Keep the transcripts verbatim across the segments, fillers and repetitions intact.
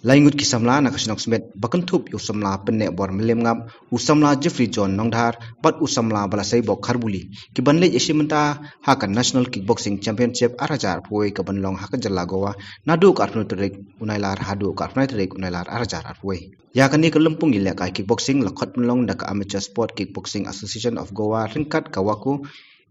Lai ngut ki samla na ka shnong Smit ba kynthup ïa u samla Pyneh Bor Mylliem Ngap, u samla Jeffrey John Nongdhar bad u samla Balaseibok Kharbuli, ki ban leit ïashim bynta ha ka National Kickboxing Championship ar hajar arphew wei ka ban long ha ka jylla Goa naduh ka arphew tarik u Nailar haduh ka arphew tarik u Nailar ar hajar arphew wei. Ïa kane ka lympung ïalehkai kickboxing la khot pynlong da ka Amateur Sport Kickboxing Association of Goa ryngkat ka WAKO,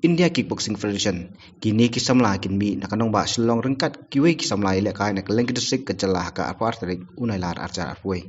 India Kickboxing Federation. Kine ki samla kin mih na ka nongbah Shillong ryngkat kiwei ki samla ïalehkai na kylleng ki district ka jylla ha ka arphew ar tarik u Nailar ar hajar arphew wei.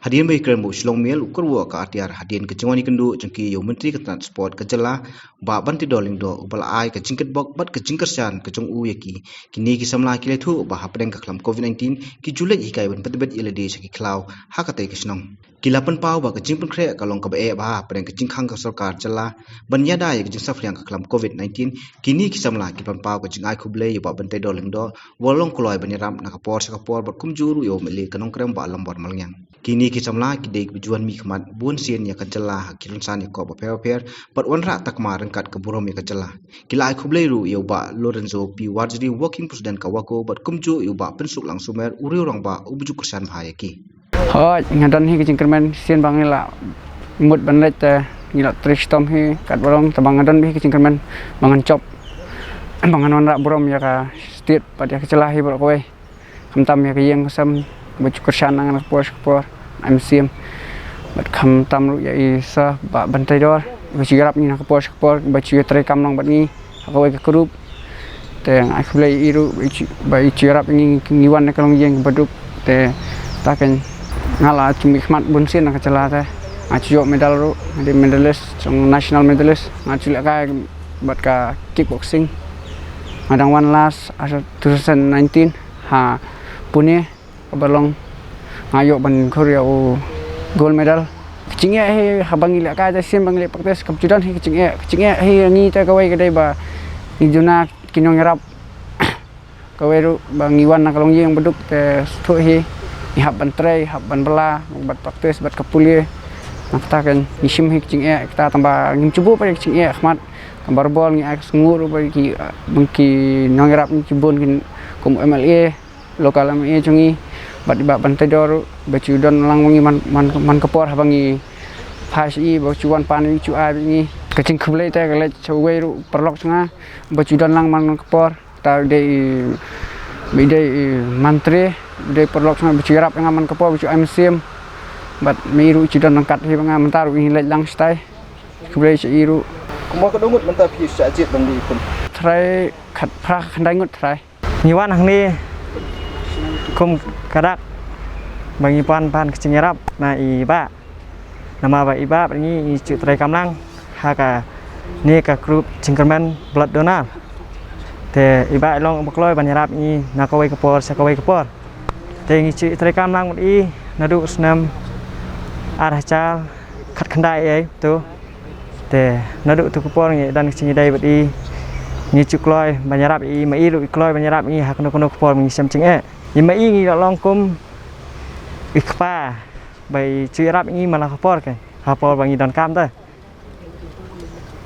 Hadien ba ïakren bad u Shillong Mail u kyrwoh ka atiar hadien ka jingwan ïakynduh jong ki ïa u Myntri ka tnat sport ka jylla, Bah Banteidor Lyngdoh, uba la ai ka jingkitbok bad ka jingkyrshan ka jong u ïa ki. Kine ki samla ki la ïathuh ba hapdeng ka khlam covid nineteen ki ju leit hikai ban pyntbit ïa lade sha ki khlaw ha katei ka shnong. Ki la pynpaw ba ka jingpynkhreh ka long kaba eh bha hapdeng ka jingkhang ka sorkar jylla ban ïada ïa ka jingsaphriang ka khlam covid nineteen. Kine ki samla ki pynpaw ka jingai khublei ïa u Bah Banteidor Lyngdoh uba long kloi ban ïarap na ka por sha ka por bad kumjuh ruh ïa u M L A ka Nongkrem Bah Lambor Malngiang. Kine ki samla ki dei kiba ju wan mihkhmat bun sien ïa ka jylla ha ki rynsan ïakop bapher bapher bad wanrah takma ryngkat ka burom ïa ka jylla. Ki la ai khublei ruh ïa u Bah Lorenzo P Warjri, Working President ka WAKO, bad kumjuh ïa u Bah Pynsuklang Sumer, u riew rangbah uba ju kyrshan bha ïa ki. Hooid, nga don hi ka jingkyrmen shisien ba ngi la mut ban leit te ngi la trei shitom hi katba long, te ba nga don hi ka jingkyrmen ba ngan jop, ba ngan wanrah burom ïa ka state bad ïa ka jylla hi baroh kawei. Khamtam ïa ka ïing ka sem ba ju kyrshan na nga na ka por sha ka por, ai mynsiem. Bad khamtam ruh ïa i Sir Bah Banteidor ba ju ïarap ïa ngi na ka por sha ka por, ba ju ïatrei kam long bad ngi ha kawei ka group. Te nga ai khublei ïa i ruh ba i ju, ba i ju ïarap ïa ngi, ngi wan na ka longïing kaba duk. Te ta keiñ nga la ju mihkhmat bun sien na ka jylla te nga ju ïoh medal ruh, nga dei medalist, jong national medalist, nga ju lehkai bad ka kickboxing. Nga dang wan last ha two thousand nineteen ha Pune, kaba long nga ïoh ban khur ïa u gold medal. Ka jingeh hi haba ngi lehkai te sien ba ngi leh practice kam ju don hi ka jingeh. Ka jingeh hi ïa ngi te kawei ka dei ba ngi duna ki nongïarap. Kawei ruh ba ngi wan na ka longïing ba duk te sngewthuh hi ngi hap ban trei, hap ban bylla bad practice bad ka pule. Na kata keiñ ngi shim hi ka jingeh, kata tang ba ngim ju buh pat ïa ka jingeh khmat. Ka bar bol ngi ai ka sngur ba ki, ba ki nongïarap ngi ki bun kin kum M L A, local M L A jong ngi, bad i Bah Banteidor ba ju don lang ma ngi man, man, man ka por haba ngi phai sha i, ba ju wan pan ïa ngi, ju ai bad ngi. Ka jingkhublei te ka leit sha uwei ruh paralok jong nga ba ju don lang man ka por. Kata dei i, ba i dei i mantri, ba i dei paralok jong nga ba ju ïarap ïa nga man ka por, ba ju ai mynsiem. Bad ma i ruh ju don ryngkat hi bad nga, mynta ruh ngi leit lang shatai. Khublei sha i ruh. Kumba katno ngut mynta phi shah jied ban dei i khun? Trai khatphra khatkhyndai ngut trai. Ngi wan hangne kum ka dak ba ngi pan pan ka jingïarap na i Bah. Namar ba i Bah bad ngi ngi ju trei kam lang ha kane ka group jingkyrmen blood donor. Te i Bah i long uba kloi ban ïarap ngi na kawei ka por sha kawei ka por. Te ngi ju trei kam lang bad i naduh u snem ar hajar khatkhyndai ei to. Te naduh tu ka por ngi don ka jingïadei bad i, ngi ju kloi ban ïarap i, ma i ruh i kloi ban ïarap ngi ha kano kano ka por ngi shem jingeh. I ma i ngi la long kum i kpa ba i ju ïarap ngi man la ka por, ke ha por ba ngi donkam te.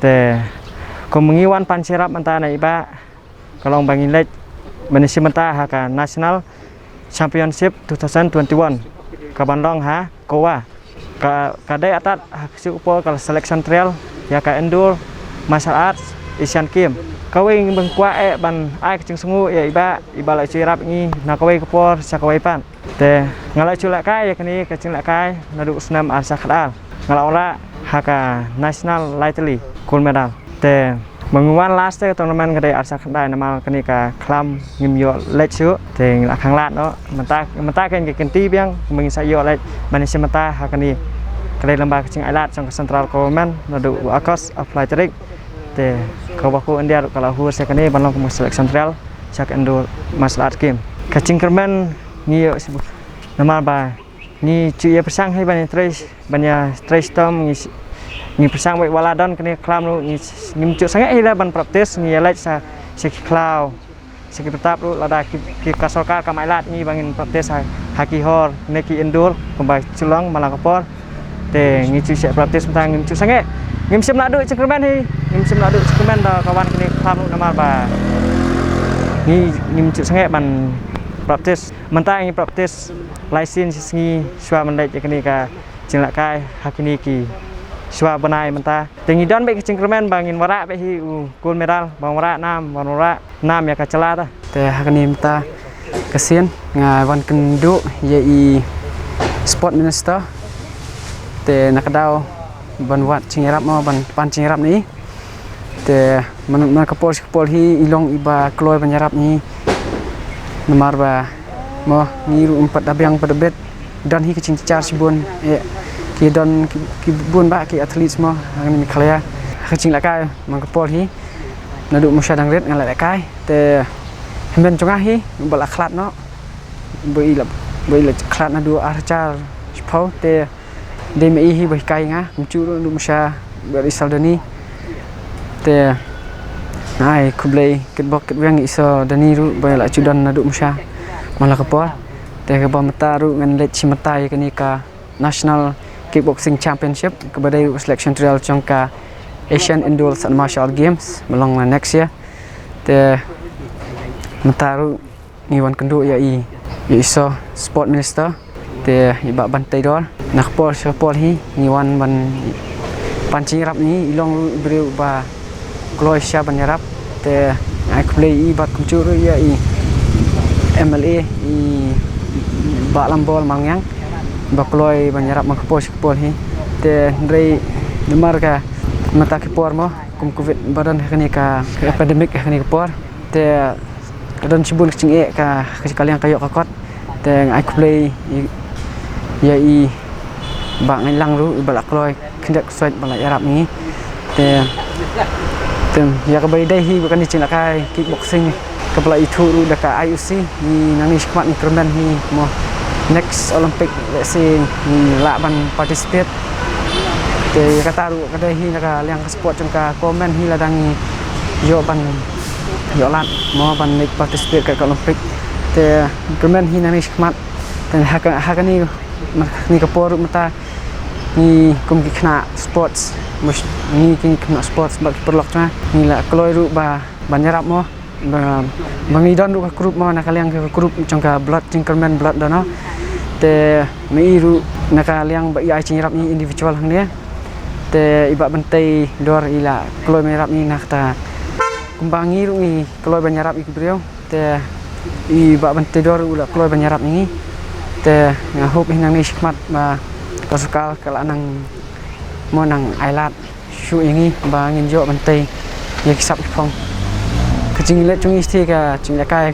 Te kum ngi wan pan ïarap mynta na i Bah, ka long ba ngin leit ban ïashim bynta ha ka National Championship two thousand twenty-one ka ban long ha Goa. Ka, ka dei artat ha ka shu ka por ka la selection trial ïa ka Indoor Martial Arts Asian Game. Kawei ngi ban kwah eh ban ai ka jingsngew ïa i Bah, i Bah la ju ïarap ngi na kawei ka por sha kawei pat. Te nga la ju lehkai ïa kane ka jinglehkai naduh u snem ar hajar khatar. Nga la wanrah ha ka National Lightly gold medal. Te ba ngi wan last te ka tournament ka dei ar hajar khatar, namar kane ka khlam ngim ïoh leit shuh. Te ngi la khang lad noh. Mynta, mynta keiñ ka kynti biang ba ngi sa ïoh leit ban ïashim bynta ha kane. Ka dei lyngba ka jingailad jong ka central government naduh u August arphew lai tarik. Te ka WAKO India ruh ka la hur sha kane ban long kum ka selection trial sha ka Indoor Martial Arts Game. Ka jingkyrmen ngi ïoh shu, namar ba ngi ju ïa pyrshang hi ban ïa trei, ban ïa trei shitom, ngi, ngi pyrshang bad wat la don kane ka khlam ruh ngi, ngim ju sangeh hi leh ban practice, ngi ïa leit sha, sha ki khlaw, sha ki bynta ruh lada ki, ki ka sorkar kam ailad ngi ba ngin practice ha, ha ki hor ne ki indoor kumba ju long man la ka por. Te ngi ju shu practice mynta ngim ju sangeh. Ngim shym la duh jingkyrmen hi. Ngim shym la duh jingkyrmen da ka wan kane ka khlam ruh namar ba ngi, ngim ju sangeh ban practice. Mynta ngi practice lai sien shi sngi shuwa ban leit ïa kane ka jinglehkai ha kine ki shuwa bnai mynta. Te ngi don bad ka jingkyrmen ba ngin wanrah bad hi u gold medal, ban wanrah nam, ban wanrah nam ïa ka jylla ta. Te ha kane mynta ka sien nga wan kynduh ïa i sport minister. Te na ka daw ban wad jingïarap mo, ban pan jingïarap na i. Te man, man ka por shi ka por hi i long iba kloi ban ïarap na i. Namar ba mo ngi ruh ngim pat da biang pat da bet. Don hi ka jingshar shibun, eh, ki don ki, ki bun bah ki athletes mo ha kane Meghalaya. Ha ka jinglehkai man ka por hi naduh Musha Dangrit nga la lehkai. Te hynmen jong nga hi ba la khlad noh, ba i la, ba i la khlad naduh ar hajar shiphew. Te dei ma i hi ba hikai nga, kumjuh ruh naduh Musha bad i Saldoni. Te ai khublei kitbok kitweng i Saldoni ruh ba i la ju don naduh Musha man la ka por. Te kaba mynta ruh ngan leit shi mynta ïa kane ka National Kickboxing Championship, kaba dei ruh selection trial jong ka Asian Indoor Martial Art Games ba long na next year. Te mynta ruh ngi wan kynduh ïa i, ïa i so sport minister. Te i Bah Banteidor, na ka por sha ka por hi ngi wan ban pan jingïarap na i. I long ruh i briew ba kloi shisha ban ïarap. Te ai khublei i bad kumjuh ruh ïa i M L A i Bah Lambol Malngiang ba kloi ban ïarap man ka por sha ka por hi. Te hynrei namar ka mynta ki por mo kum covid ba don ha kane ka, ka epidemic ha kane ka por. Te ka don shibun ka jingeh ka, ka liang ka ïoh ka kot. Te nga ai khublei ïa i Bah Ngaitlang ruh iba la kloi khyndiat ksuid ba la ïarap ngi. Te, te ïa kaba dei hi ba kane ka jinglehkai kickboxing kaba la ithuh ruh da ka I O C, ngi nangne shakhmat ngi kyrmen hi mo next Olympic lehse ngi lah ban participate. Te ïa kata ruh ka dei hi na ka liang ka sport jong ka government hi, lada ngi ïoh ban ïoh lad mo ban leit participate ka, ka Olympic. Te kyrmen hi nangne shakhmat. Te ha ka, ha kane, kane ka por ruh mynta ngi kum ki khynnah sports, ngi ki khynnah sports bad ki paralok jong nga ngi la kloi ruh ba ban ïarap mo. Ba, ba ngi don ruh ka group mo, na ka liang ka group jong ka blood, jingkyrmen blood donor. Te ma i ruh na ka liang ba i ai jingïarap ngi individual hangne. Te i Bah Banteidor i la kloi ban ïarap ngi na kata. Kumba ngi ruh ngi kloi ban ïarap ïa ki briew. Te i Bah Banteidor u la kloi ban ïarap ngi. Te nga hope hi nangne shakhmat ba ka sorkar ka la nang mo nang ai lad shuh ïa ngi ba ngin ïoh ban tei ïa ki sap ki phong. Ka jingleit jong ngi shisha ka jinglehkai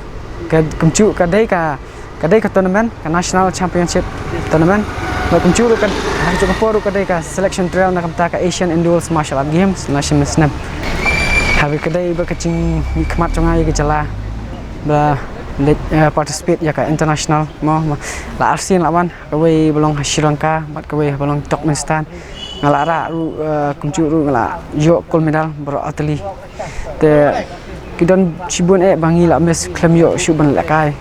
ka kumjuh ka dei ka, ka dei ka tournament, ka National Championship Tournament. Ba kumjuh ruh ka, ha kajuh ka por ruh ka dei ka selection trial na ka bynta ka Asian Indoor Martial Art Games na snem snem. Haba ka dei ba ka jingmihkhmat jong nga ïa ka jylla ba leit, eh, participate ïa ka international mo, mo. La arsien la wan, kawei ba long ha Sri Lanka bad kawei ba long Turkmenistan. Nga la rah ruh, eh, kumjuh ruh nga la ïoh gold medal baroh artylli. Te ki don shibun eh ba ngi la miss khlem ïoh shuh ban lehkai.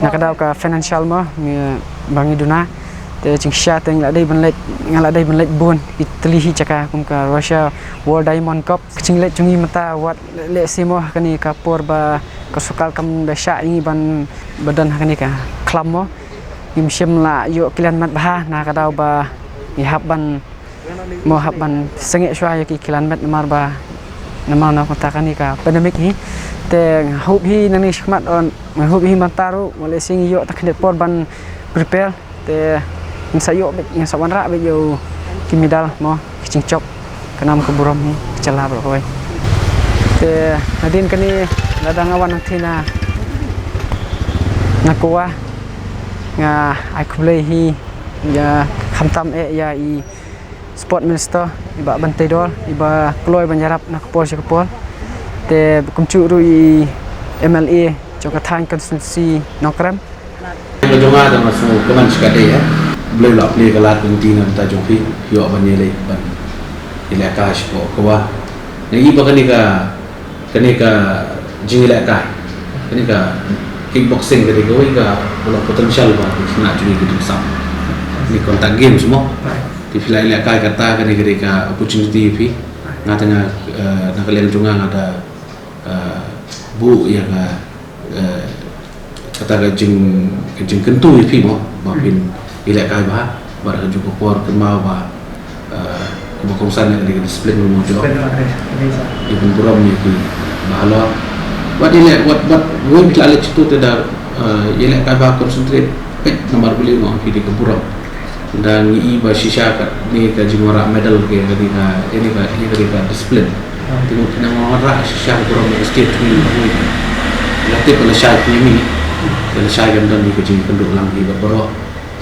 Na ka daw ka financial mo ngi, ba ngi duna. Te jingshisha te nga la dei ban leit, nga la dei ban leit bun ki tylli hi jaka kum ka Russia World Diamond Cup. Ka jingleit jong ngi mynta wat lehse mo ha kane ka por ba ka sorkar kam da shah ïa ngi ban ba don ha kane ka club mo. Ngim shym la ïoh kyllian met bha na ka daw ba ngi hap ban mo hap ban sangeh shuwa ïa ki kyllian met namar ba namar na kata kane ka pandemic hi. Te nga hope hi nangne shakhmat, nga hope hi mynta ruh wat lehse ngi ïoh tang khyndiat por ban prepare. Te ngin sa ïoh beit, ngin sa wanrah beit ïa ki medal mo, ki jingjop, ka nam ka burom hi ka jylla baroh kawei. Te hadien kane lada nga wan hangtei na, na Goa nga ai khublei hi ïa khamtam eh ïa i Sport Minister i Bah Banteidor iba kloi ban ïarap na ka por sha ka por. Te kumjuh ruh i M L A jong ka thaiñ constituency Nongkrem. Ka jong nga da nga sngewkmen shikatdei eh. Blei la plie ka lad lynti na bynta jong phi, phi ïoh ban ïaleh ban ïaleh ka shapoh Goa. Nga i ba kane ka, kane ka jingïalehkai, kane ka kickboxing ka dei kawei ka ba long potential ba ki khynnah jong ngi ki dohsap. Ni contact games mo. Te phi la ïalehkai kata, kane ka dei ka opportunity ïa phi. Nga te nga, eh, na ka liang jong nga nga da, eh, buh ïa ka, eh, Kata ka jing, ka jingkyntu ïa phi mo ba phin ïalehkai bha bad ha kajuh ka por kynmaw ba, eh, kaba kongsan ïa ka dei ka discipline mo jong. Ïa pynburom ïa ki ba halor. Wat ïaleh, wat, wat wei bit la leh chitu te da, eh, ïalehkai bha, concentrate. Peit namar balei nga ong phi dei ka burom. Dang i ba shisha kane ka jingwanrah medal ka dei ka, kane ka, kane ka dei ka discipline. Te ngan wanrah shisha ka burom ïa ka state jong ngi. La tip ba la shai phi ïa ngi. Te la shai kam don hi ka jingkynduh lang hi bad baroh.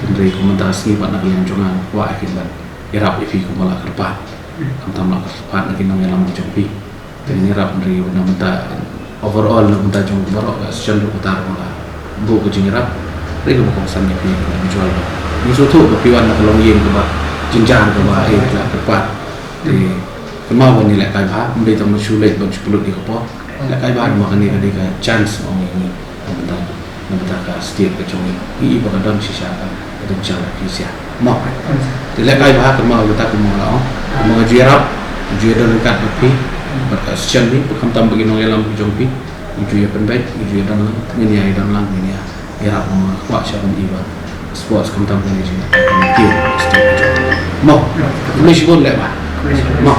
Hynrei kumta ka sngi pat na ka liang jong nga kwah ïa ki ban ïarap ïa phi kumba la kyrpad. Khamtam la kyrpad na ki nongïalam jong phi. Te ngi ïarap hynrei na bynta overall na bynta jong baroh ka session ruh kata ruh la buh ka jingïarap. Hynrei kaba kongsan ïa phi na ka jingïarap. Ngi sngewthuh ba phi wan na ka longïing kaba jynjar kaba eh la kyrpad. Te kynmaw ban ïalehkai bha, ym dei tang ban shu leit ban shu pynlut ïa ka por. Lehkai bha namar kane ka dei ka chance ong ïa ngi. Na bynta, na bynta ka state ka jong ngi. Ngi i ba ka don shisha ka potential ka phi sha. Mo. Te lehkai bha kynmaw kata kumba nga la ong. Kumba nga ju ïarap, ju ïadon ryngkat bad phi. Bad ka session ni, ba khamtam ba ki nongïalam ki jong phi. Ngi ju ïa pynbeit, ngi ju ïadon lang, ngin ïa ïadon lang, ngin ïa ïarap mo, kwah sha ban i ba sports khamtam kane jong ngi. Mo. Khublei shibun leh bha. Mo.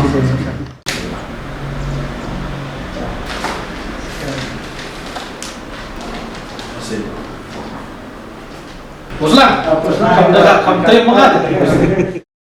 Puslang. Kam da, kam da, kam da.